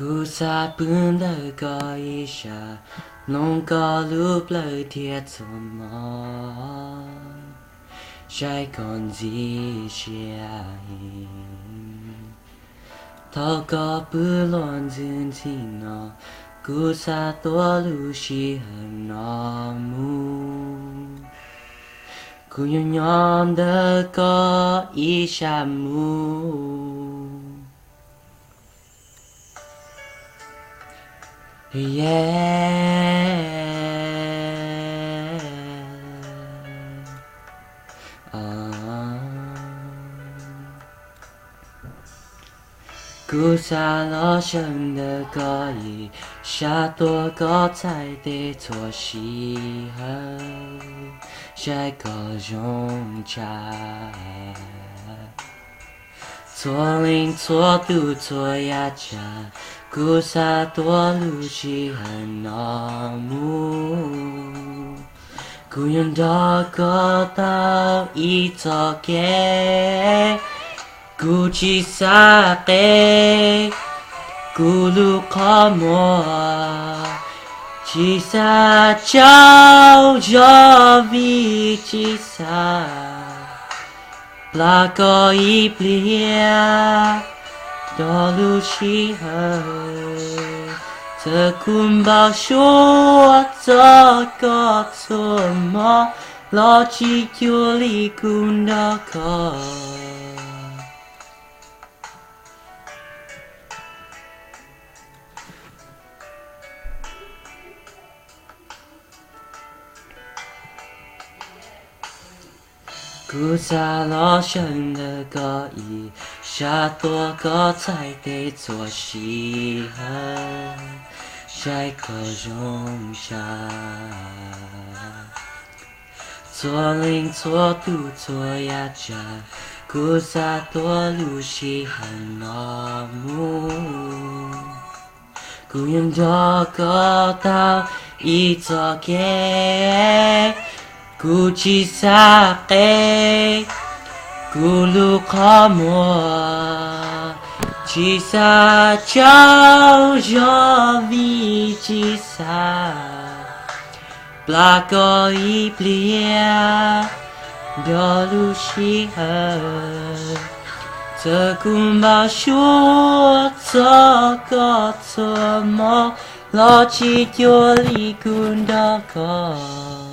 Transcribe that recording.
Kuv xav pw ntawm koj ib sab, mloog koj lub plawv thiab txuas hmo, saib koj ntxim siab heev. Thaum koj pw luag ntxhi ntxhi no, kuv xav tuav lub sij hawm no mus. Kuv yuav nyob ntawm koj ib sab mus. Yeah. Kuv xav los sawv ntawm koj ib sab, tuav koj txhais tes txhua sij hawm, saib koj zoo tshaj. Txhua leej txhua tus txhua yav tsav, kuv xav tuav lub sij hawm no mus. Kuv yuav nrog koj taug ib txoj kev, kuv tsis xav qe kuv lub qhov muag, tsis xav tsaug zog vim tsis xav plam koj ib pliag. Nrog lub sij hawm, txawm kuv npau suav txog koj txhua hmo, los tsis cuag li kuv nrog koj. Kuv xav los sawv ntawm koj ib sab, tuav koj txhais tes txhua sij hawm, saib koj zoo tshaj. Txhua leej txhua tus txhua yav tsav, kuv xav tuav lub sij hawm no mus. Kuv yuav nrog koj taug ib txoj kev, kuv tsis xav qe kuv lub qhov muag, tsis xav tsaug zog vim tsis xav plam koj ib pliag. Nrog lub sij hawm, txawm kuv npau suav txog koj txhua hmo, los tsis cuag li kuv nrog koj.